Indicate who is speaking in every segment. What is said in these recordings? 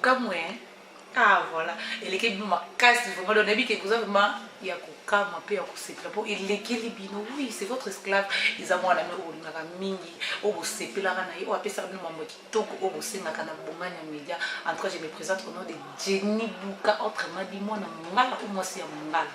Speaker 1: Bokamwe, hein? Ah voilà, elekeli bino makasi vraiment. Donc nayebi ke boza vraiment ya kokamwa mpe ya kosepela mpo elekeli bino. Oui, c'est votre esclave, eza mwana bino oyo bolingaka mingi, oyo bosepelaka na ye, oyo apesaka bino mambo ya kitoko oyo bosengaka na Bongani ya Media. En tout cas, je me présente au nom de Jenny Buka, autrement dit mwana mongala ou mwasi ya mongala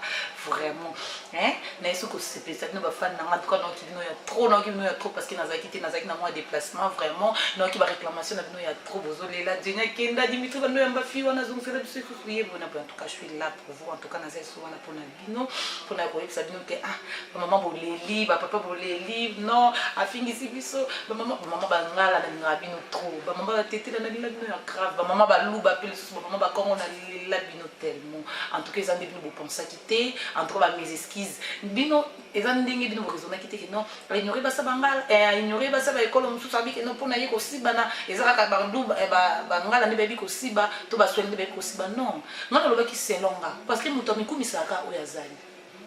Speaker 1: vraiment, hein. Naye soki kosepelisa bino bafani na nga. En tout cas, naoki bino ya trop, naoki bino ya trop, parce que nazalaki te, nazalaki na mwa déplacement vraiment. Naoki baréclamation na bino ya trop, bozolela Jenny akenda, Dimitri bando yamba fi wana, azongisela biso lisusu ye bona boye. En tout cas, je suis là pour vous. En tout cas, naza esu wana mpona bino, mpona koyebisa bino ke ah, bamama boleli, bapapa boleli, non, afingisi biso. Bamama, bamama bangala, nalingaka bino trop. Bamama batetela, nalinga bino ya grave. Bamama baluba mpe lisusu, bamama bakongo, nalela bino tellement. En tout cas, eza nde bino bopensaki te. En tout cas, bames excuses bino, eza ndenge bino boraisonnaki te ke non, aignore basa bangala, aignore basa baekolo mosusu, abi ke non, mpona ye kosibana eza kaka bangala nde bayebi kosiba to baswahili nde bayebi kosiba. Non, nga nalobaki selon nga, parce que moto amikumisaka oyo azali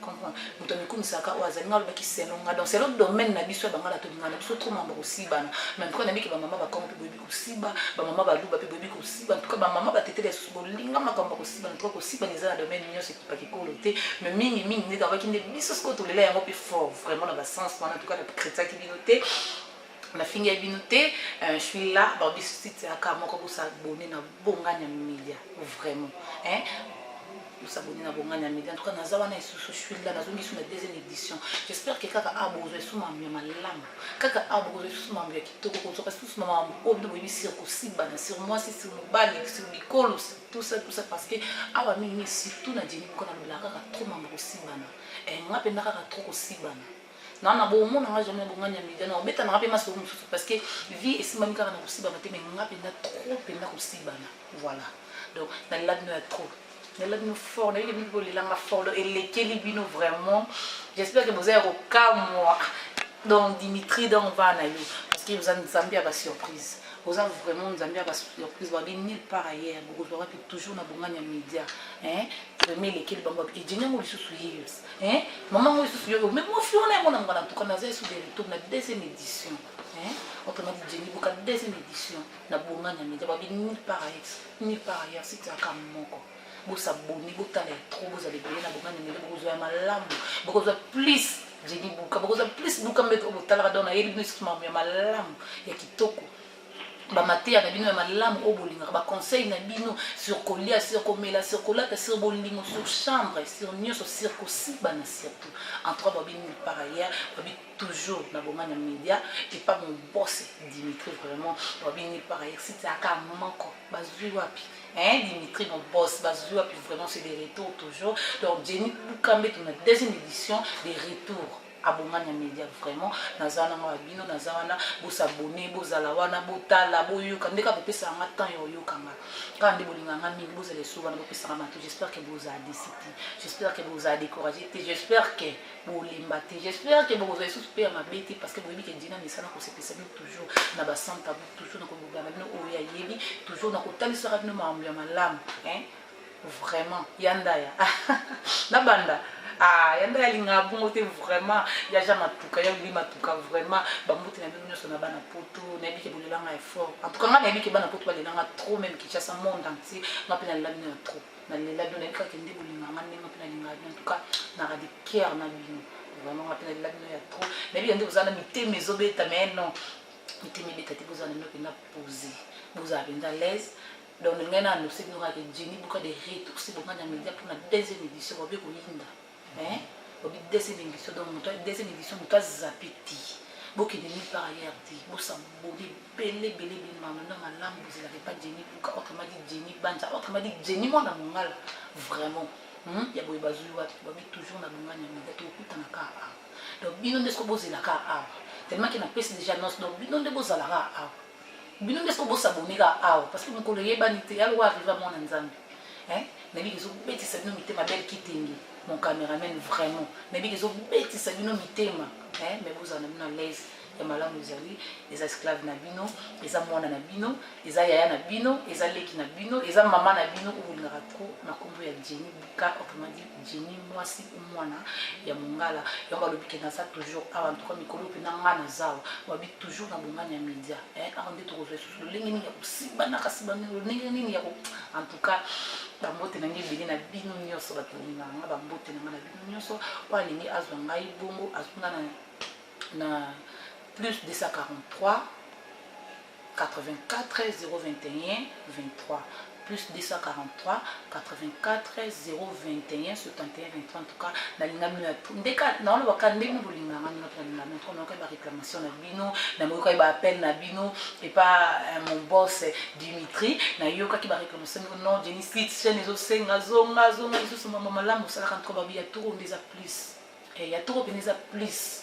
Speaker 1: comprendre, moto amikumisaka oyo azali. Nga alobaki selon nga, donc selon domaine na biso ya bangala, tolingaka na biso trop mambo kosibana. Mais en tout cas, nayebiki bamama bakongo mpe boyebi kosiba, bamama baluba mpe boyebi kosiba. En tout cas, bamama batetele ya susu bolinga makambo ya kosibana. En tout cas, kosibana eza na domaine nyonso, ekipaka ekolo te, mais mingi mingi nde nalobaki nde biso sikoyo tolela yango mpe fort vraiment na basens wana. En tout cas, nakretiaki bino te, nafingi ya bino te. Je suis là. Babiso site yaka moko, bosabonner na Bongani ya Media vraiment, hein, bosabonner na Bongani ya Media. En tout cas, naza wana lisusu, je suis là, nazongi su na deuxième édition. J'espère que kaka awa bokozwa esu mambo ya malamu, kaka awa bokozwa lisusu mambo ya kitoko, kozwaka lisusu mambo oyo bino boyebi sur kosibana, sur mwasi, sur mobali, sur bikolo, sur tout ça, tout ça, parce que awa mingi, surtout na Jenny Buka, nalobelaka kaka trop mambo kosibana. Nga mpenza kaka trop kosibana na na bomona nga jamais Bongani ya Media na obetanaka mpe masolo mosusu, parce que vie esimbami kaka na kosibana te, mais nga mpenza trop mpenza kosibana. Voilà, donc nalela bino ya trop, nalela bino fort, nayebi bino bolelanga fort. Donc elekeli bino vraiment, j'espère que boza ya kokamwa. Donc Dimitri, donc va na yo, parce que oza Nzambe ya basurprise, oza vraiment Nzambe ya basurprise. Babi nulle part ailleurs bokozwa wapi, toujours na Bongani ya Media, hein. Vraiment elekeli bango, babi ejeni yango lisusu ye, hein, mama yango lisusu yo, mais mofi wana yango na ngala. En tout cas, naza esu de retour na deuxième édition, hein, autrement dit Jenny Buka, deuxième édition na Bongani ya Media. Babi nulle part ailleurs, nulle part ailleurs, site yaka moko. Bosabonner, botala ya trop, bozala ebele na Bongani ya Media, bokozwa ya malamu, bokozwa plus Jenny Buka, bokozwa plus Buka mbeto oyo botalaka. Donc nayebi bino lisusu makambo ya malamu ya kitoko, bamateya na bino ya malamu oyo bolingaka, baconseil na bino sur kolia, sur komela, sur kolata, sur bolingo, sur chambre, sur nyonso, sur kosibana surtout. En trois, babi nulle part ailleurs, babi toujours na Bongani ya Media et pas mon boss Dimitri. Vraiment, babi nulle part ailleurs, site aka moko, bazwi wapi, hein, Dimitri mon boss, bazwi wapi. Vraiment, c'est des retours toujours. Donc Jenny Bukambe, na deuxième édition des retours abongani ya Media. Vraiment, naza wana nga bino, naza wana. Bosabonner, bozala wana, botala, boyoka nde kaka bopesaka nga temps ya oyokanga kaka nde bolinganga mingi. Bozala esu wana, bopesaka bato. J'espère que bozala déçus te, j'espère que bozala découragé te, j'espère que bolemba te, j'espère que bokozwa lisusu mpe ya mabe te, parce que boyebi ke dina misala kosepesa bino toujours na basanta toujours na kolobela na bino oyo ayebi, toujours na kotalisaka bino makambo ya malamu, hein? Vraiment, ya ndaya na banda, ah, ya ndaya alingaka bongo te. Vraiment, ya Jean Matuka, ya Uli Matuka, vraiment bambote na bino nyonso na bana Poto. Nayebi ke bolelanga effort. En tout cas, nga nayebi ke bana Poto balelanga trop, même Kinshasa, monde entier. Nga mpe nalela bino ya trop, nalela bino, nayebi kaka nde bolinganga ndenge mpe nalingaka bino. En tout cas, naka de cœur na bino. Vraiment, nga mpe nalela bino ya trop. Nayebi ke nde bozala na mitema ezobeta, mais non, mitema ebeta te, bozala na bino mpenza posé, bozala mpenza l'aise. Donc ngai na annonce bino kaka Jenny Buka de retour si Bongani ya Media mpona deuxième édition. Babi koyinda, babi deuxième édition. Donc moto deuxième édition, moto azape te, bokende nulle part ailleurs te. Bosabonner ebele ebele ebele, mamano malamu bozelaka epa Jenny Buka, autrement dit Jenny Banza, autrement dit Jenny mwana mongala. Vraiment, ya boye bazwi wapi? Babi toujours na Bongani ya Media, tokutana kaka awa. Donc bino nde siko bozelaka awa, tellement ke napesi déjà annonce. Donc bino nde bozalaka awa, bino nde siko bosabonner kaka awa, parce que mokolo eyebani te, yaloko arrive mwana Nzambe. Nayebi ezobetisa bino mitema. Bel Kitenge, mon caméraman, vraiment nayebi ezobetisa bino mitema, mais bozala na bino à l'aise. Ya malamu ezali, eza esclave na bino, eza mwana na bino, eza yaya na bino, eza leki na bino, eza mama na bino oyo bolingaka trop na kombo ya Jenny Buka, autrement dit Jenny mwasi ou mwana ya mongala. Yango balobi ke naza toujours awa, en tout cas mikolo mpe na nga naza awa, babi toujours na bongani ya media. Eh, awa nde tokozwa lisusu lolenge nini ya kosibanaka sibana, lolenge nini ya ko, en tout cas bambote na ngai ebele na bino nyonso, bato bolingaka nga, bambote na nga na bino nyonso. Oyo alingi azwa ngai bongo azwi nga na na plus 243 84 021 23 plus 243 84 021 71 23. En tout cas nalinga bino ya ndeka naolobaka ndenge bolingaka nga, ndenge nalinga bino trop. Nayokai baréclamation na bino, namoyokaki baappel na bino epa mon boss Dimitri, nayokaki baréclamation bino: "Non, Jenny Slit, chaîne ezosenga zonga, zonga lisusu, mama malamu osalaka trop." Babi ya toro nde eza plus, ya toro pene eza plus.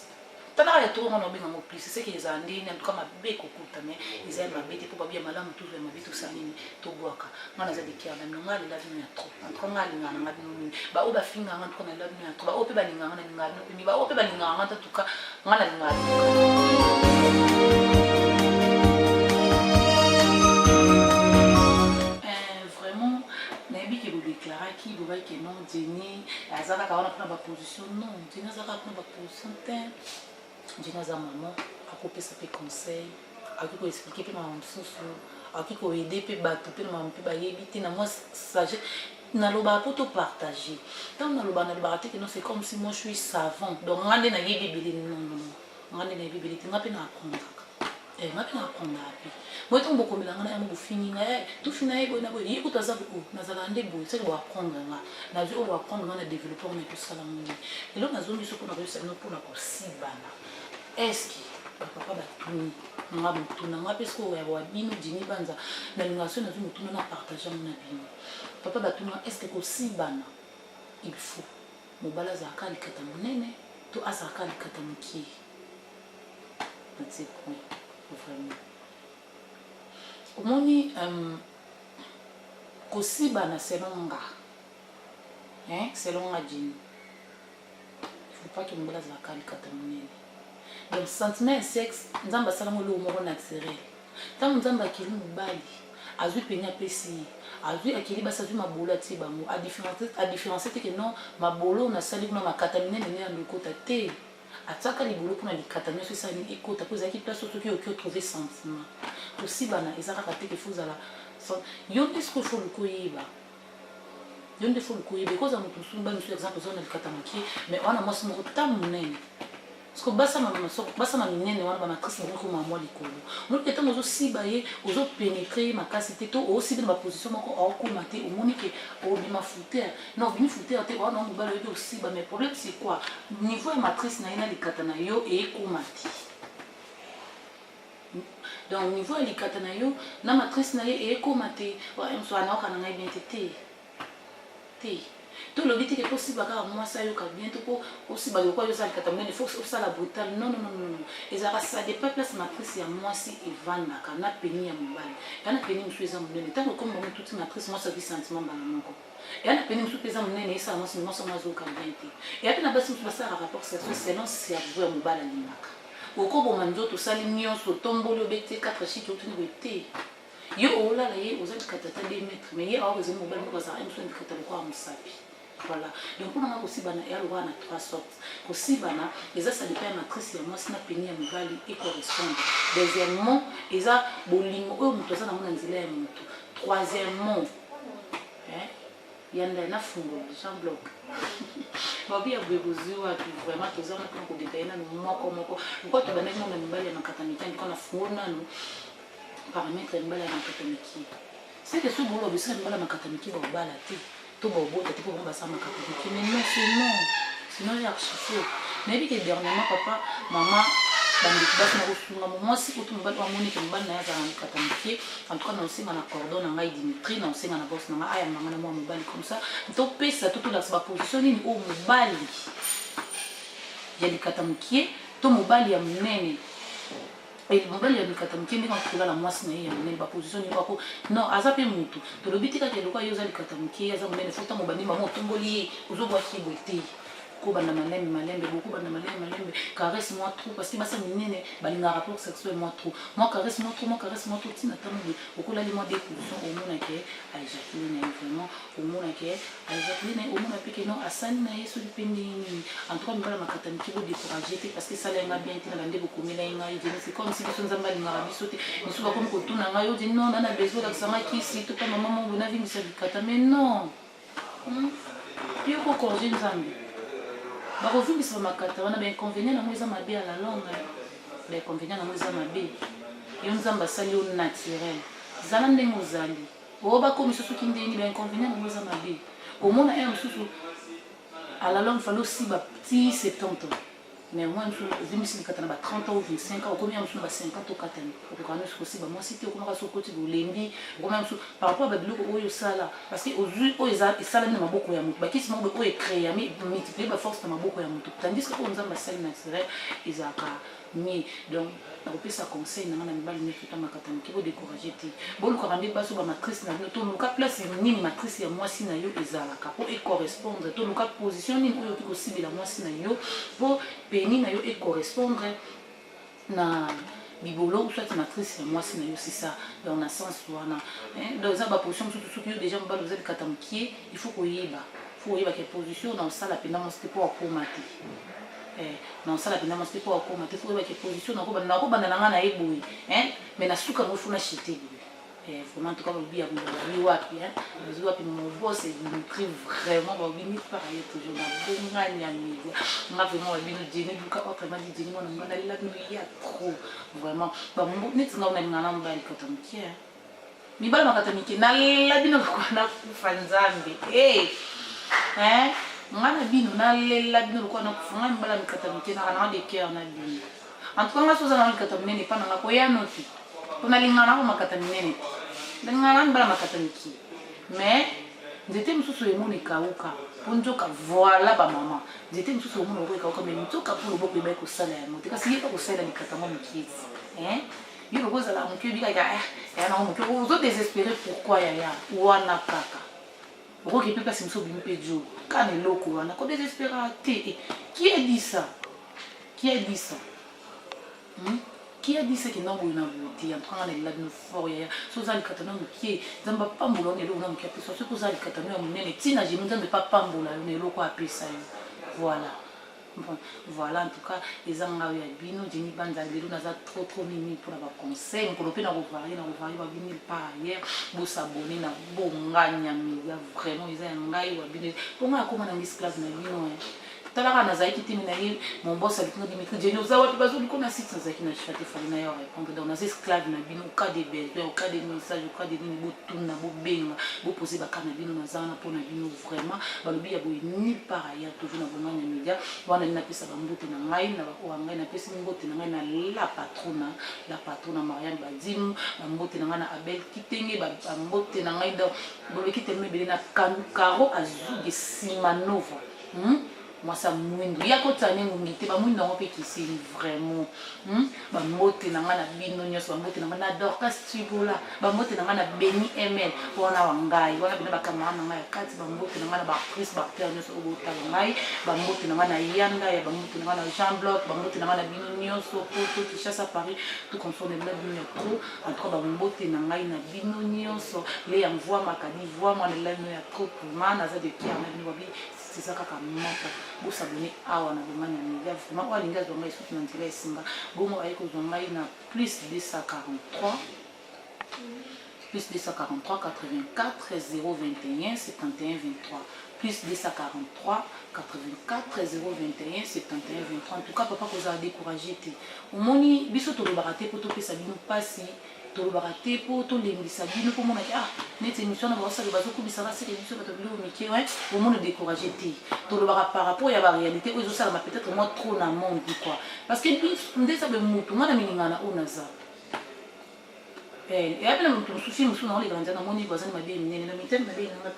Speaker 1: Talaka ya toro ngana obenga ngo plus, seke ezala ndeni. En tout cas mabe ekokuta, mais eza ya mabe te, mpo babi ya malamu toujours, ya mabe tosala nini? Tobwaka. Nga naza de cœur na bino, nga alela bino ya trop. En tout cas nga alingaka na nga bino mingi. Baoyo bafingaka nga, en tout cas nalela bino ya trop. Baoyo mpe balingaka nga, nalingaka bino mpe mingi. Baoyo mpe balingaka nga, en tout cas nga nalingaka bino. Vraiment nayebi ke bodeklaraki, bobaki ke non, Jenny aza kaka wana mpona baposition. Non, Jenny aza kaka mpona baposition te. Jenny aza mama, akopesa mpe conseil, akoki koexpliquer mpe mama mosusu, akoki koaider mpe bato mpe na mama mpe bayebi te na mwa sagesse. Nalobaka mpo topartage. Ntango nalobaka, nalobaka te ke non, c'est comme si moi je suis savant, donc nga nde nayebi ebele. Non, non, non, nga nde nayebi ebele te. Nga mpe na apprendaka, nga mpe na apprendaka mpe. Moi ntango bokomela nga na yango, bofingi nga, tofina ye boye na boye, ye kutu aza o nazalaka nde boye. Seke boapprendre nga, nazwi oyo boapprendre nga na développer ngo, tosala ngo nini? Lelo nazongi so mpona koyebisa bino mpona kosibana. Est-ce bapapa batuni nga motuna? Nga mpe sikoyo ya wa bino Jimi Banza, nalingaka soki nazwi motuna na partage yango na bino. Papa batuni nga: est ce que kosibana, il faut mobali azalaka likata monene to azalaka likata mokie? Natie point. Vraiment omoni, kosibana selon nga, hein, selon nga Jini, il faut pas que mobali azalaka likata monene. Donc sentiment ya sexe, Nzambe asalango eloko moko naturel. Ntango Nzambe akeli mobali, azwi peni, apesi ye, azwi, akeli basi, azwi mabolo, atie bango, adifférencie te ke non, mabolo nasali kuna makata minene nde yando ekota te. Atiaka libolo mpona likata nyonso esala nini? Ekota, mpo ezalaki place soki oki otrouve sentiment. Kosibana eza kaka te ke faut ozala yo nde. Sikoyo faut luka oyeba, yo nde faut luka oyeba. Ekozala moto mosusu, mobali mosusu, exemple, oza na likata mokie, mais wana mwasi moko ta monene. Parce basama minene wana, bamatrice bango ekoma mwa likolo. Omoni ke ntango ozosiba ye, ozopénétrer ye makasi te, to osibi na baposition moko, aokóma te. Omoni ke obima fouter na obimi fouter te. Wana mobali oyebi osiba, mais problème c'est quoi? Niveau ya matrice na ye na likata na yo eyekóma te. Donc niveau ya likata na yo na matrice na ye eyekóma te. Moso anaoka na ngai bien te, te, te. Tolobi te ke mpo osiba kaka mwasi ayoka bien, to mpo osiba lokola yo oza likata monene, faut osala brutal. Non, non, non, non. Ezalaka, ça dépend place matrice ya mwasi evandaka na pénis ya mobali. Eya na pénis mosusu eza monene, ntango ekomi bango tuti matrice, mwasi azwi sentiment mbala moko. Eya na pénis mosusu mpe eza monene, esala mwasi, mwasi yango azoyoka bien te. Eya mpe na basi mosusu basalaka rapport sexuel selon cerveau ya mobali alingaka. Okoboma nzoto, osali nyonso, otomboli, obeti 4 shit, otuni boye te. Yo olala ye, oza likata ata 2 mètre, mais ye awa ezali mobali moko azalaka mosu na likata lokola mosapi. Voilà. Donc mpona nga, kosibana eya lokola na trois sortes. Kosibana eza, ça dépend ya matrice ya mwasi na pénis ya mobali ecorrespondre. Deuxièmement, eza bolingo oyo moto aza nango na nzela ya moto. Troisièmement, yanda nafungola Jean Bloc, babi ya boye bozwi wapi? Vraiment toza wana mpona kodétailler nanu moko moko. Lokola tobandaki nano na mibali ya makata mike, ndiko nafungoli nanu paramètre ya mibali ya makata mike. Seke soki boloba esika mibali ya makata mike baobala te to baobota te, mpo bango basala makata mike, mais non, c'est non, sinon ya archi faux. Nayebi ke dernièrement, papa, mama, bandeko basi, na kosunga mo mwasi oto mobali oyo amoni ke mobali na ye azala na likata moke, en tout cas na osenga na cordon na ngai Dimitri, na osenga na boss na ngai ayamba ngai na mwa mobali comme ça, topesa to tolakisa baposition nini oyo mobali ya likata mokie to mobali ya monene, mobali ya likata mokie, ndenge akolala mwasi na ye ya monene, baposition nini ako. Non, aza mpe motu. Tolobi te kaka eloko ye oza likata mokie, aza monene, faut ntango bandimba mo otomboli ye, ozobwaki boye te. Bokobanda malembe malembe, bokobanda malembe malembe, caresse mwa trop parce que basi ya minene balingaka rapport sexuel mwa trop. Mwa caresse mwa trop, mwa caresse mwa trop tina tango boye okolali mwa deux positions omona ke a ejacule na ye vraiment, omona ke a ejacule na ye, omona pe ke non asali na ye soki pe ndenge nini. En tout cas mibala makata mike bo decourager te parce que esala ye nga bien te na ba nde bokomela ye ngai Jenny, c'est comme si biso Nzambe alingaka biso te. Misusu bakomi kotuna ngai oh Jenny non na na besoin olakisa ngai kisi to pa mama moko boye navimbisa likata mais non. Hum yo ko corriger nzambe bakovimbisa ba makata wana ba inconvenient nango eza mabe à la longue ba inconvenient nango eza mabe yo nzambe asali yo naturel zala ndenge ozali oo bakomisa soki ndeni ba inconvenient nango eza mabe omona heure mosusu à la longue fallait osiba ti 70 ans Mais moi mosusu ovimbisi likata na ba 30 ans ou 25 ans okomi ya mosusu na ba 50 okatani okoka nyonso kosiba mwasi te okomaka soki okoti bolembi okomi ya mosusu par rapport ya babiloko oyo osala parce que ozwi oyo eza esalami na maboko ya moto bakisi moko boye oyo ecreami multiplie baforce na maboko ya moto tandis que oyo nzambe asali naturel ezalaka mieux. Donc nakopesa conseil na nga na mibali nyonso ta makata mike bo décourager te, bolukaka nde basi oyo ba matrice na bino, toluka place nini matrice ya mwasi na yo ezalaka po e correspondre, toluka position nini oyo okoki kosibela mwasi na yo po peni na yo e correspondre na bibolo ou soit matrice ya mwasi na yo, c'est ça. Donc na sens wana hein, donc eza ba position mosusu soki yo déjà mobali oza likata mokie, il faut koyeba, faut koyeba ke position na osala mpenza mwasi te po akoma te. Eh, na osala mpenza mwasi te mpo akoma te, faut oyeba ke position nakobanda nakobanda na ngai na ye boye hein, mais na suka yango faut na chute boye. Eh, vraiment en tout cas balobi ya bozwi wapi hein, bozwi wapi mon boss Dimitri, vraiment balobi nulle part ailleurs toujours na bongani ya media nga vraiment balobi no Jenny luka autrement dit Jenny mwana nga nalela bino ya trop vraiment bambo neti nga onalinga na mobali kata mokie hein. Mibali makata mike nalela bino lokola nakufa nzambe hey. Hein? Nga na bino nalela bino lokola nakufa nga mibali mikata mike naka nanga de cœur na bino en tout cas nga soza na likata minene epa nanga koya noki po nalinga nanga makata minene te nalinga na mibali makata mike mais nzete mosusu emona ekauka po nzoka voilà ba mama nzete mosusu omona loko ekauka mais nzoka po loboko ebaki kosala yango te kasi yeba kosalela likata mwa mokie ti hein Yo lokola ozala moke oyebi kaka eh, ya nango moke ozo désespéré pourquoi yaya wana kaka okoki mpe place mosusu obimi mpe jour kaka na eloko wana ko désespéra te eh, qui a dit ça qui a dit ça hmm? qui a dit ça kenda boye na boye te en tout cas nga nalela bino fort yaya so oza likata na mokie nzambe apambola yo na eloko na moke apesa soki oza likata no ya monene ntina jemi nzambe mpe apambola yo na eloko apesa yo voilà Bon voilà en tout cas eza nga oyo ya bino Jenny Banza lelo naza trop trop mimi pour ba conseil mokolo pe nako varier nako varier ba bino par ailleurs bo s'abonner na bonganya media vraiment eza ya ngai wa bino po nga akoma na esclave na bino hein tala kaka nazalaki te me na ye mon boss aliki nga Dimitri Jenny oza wapi bazoliko na site nazalaki na chat efali na yo répondre donc naza esclave na bino au cas de besoin au cas de message au cas de nini botuna bobenga bopose ba cas na bino naza wana mpo na bino vraiment balobi ya boye nulle part ailleurs toujours na bongani ya media wana nde napesa bambote na ngai na baoyo ngai napesi mbote na ngai na la patrona la patrona Marianne Badimu bambote na ngai na Abel Kitenge bambote na ngai donc boleki telema ebele na Caro Azuge Simanova hmm? mwasi ya mwindu ya kotisa ne ngungi te bamwindu yango mpe kiseni vraiment hmm? bambote na ngai na bino nyonso bambote na ngai na Dorcas Tubola bambote na ngai na Beni ML wana wa ngai wana bino bacamarade na ngai ya kati bambote na ngai na baactrice baacteur nyonso oyo botala ngai bambote na ngai na Yanda ya bambote na ngai na Jean Bloch bambote na ngai na bino nyonso poto Kinshasa Paris tout comme na bino ya trop en tout cas bambote na ngai na bino nyonso Leya Mvwama Kadi Mvwama na bino ya trop vraiment naza de cœur na bino babi eza kaka moko bosabone awa na bongani ya media vraiment oyo alingi azwa ngai suki na nzela esimba bongo aye kozwa ngai na plus 243 plus 243 84 021 71 23 plus 243 84 021 71 23 en tout cas papa kozala découragé te omoni biso tolobaka te mpo topesa bino mpasi tolobaka te mpo tolembisa bino mpo omonaki ah neti émission na baosala bazokubisa baseke biso bato biloko mike ouais omona découragé te tolobaka par rapport ya baréalité oyo ezosalama peut-être moi trop na monde quoi parce que nde eza boye mutu nga na milingana oyo naza eyabi na moto mosusu mosusu naoleka na nzela namoni bazali mabe minene na mitema mabe nanga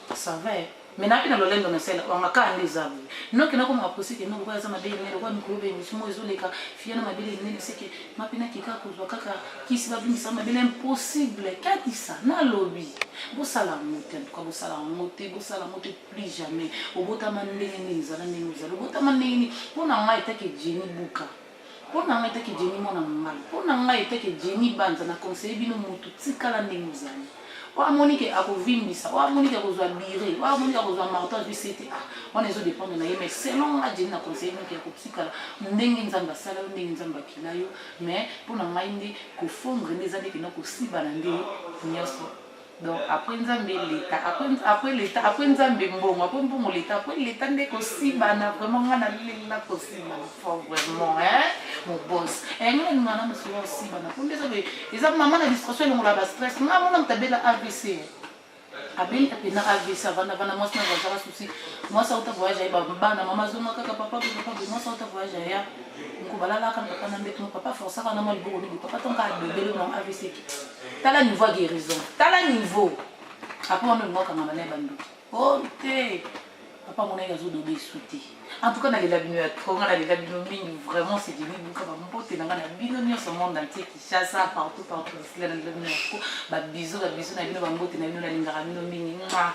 Speaker 1: ah ça va. Mais na na lolendo na sela wanga ka nde eza boye. Noki na koma posi ke noko aza mabele minene lokola mikolo ba émission moko ezoleka fia na mabele minene seke nga mpe nakeka kozwa kaka kisi babimbisa mabele impossible katisa nalobi bosala yango te antuka bosala yango te bosala yango te plus jamais obotama ndenge nini zala ndenge ozali obotama ndenge nini mpo na ngai etake Jenny Buka mpo na ngai etake Jenny mwana mongala mpo na ngai etake Jenny Banza na conseille bino motu tikala ndenge ozali oyo amoni ke akovimbisa oyo amoni ke akozwa bire oyo amoni ke akozwa marteau azwi sete ah wana ezo dépendre na ye mais selon nga Jenny na conseille bino ke ya kotikala ndenge Nzambe asala yo ndenge Nzambe akila yo mais mpo na ngai nde kofondre nde eza nde kenda kosibana nde nyonso. Donc après Nzambe l'État, après après l'État, après Nzambe mbongo, après mbongo l'État, après l'État nde kosibana vraiment nga na lela kosibana fort vraiment hein mon boss. Eh nga nga na masolo osibana. Po nde eza maman na distraction elongola ba stress. Nga mona mutabela AVC. Abeli apena AVC avanda vanda mwasi na bazaka souci. Mwasi auta voyage aye bana mama zonga kaka papa papa mwasi auta voyage aya. Moko balalaka na papa na mbeto papa forçaka na mwa liboko nini papa tonka adobele na AVC. Tala niveau ya guérison. Tala niveau. Après wana olinga okangama na ye bandoki. Oh te. Papa monaki azodobe esu te. En tout cas nalela bino ya trop, nga nalela bino mingi vraiment c'est Jenny Buka ba mbote na nga na bino nyonso monde entier Kinshasa partout partout bisika nalela bino ya trop. Ba bisous ba bisous na bino ba mbote na bino nalingaka bino mingi. Mwah.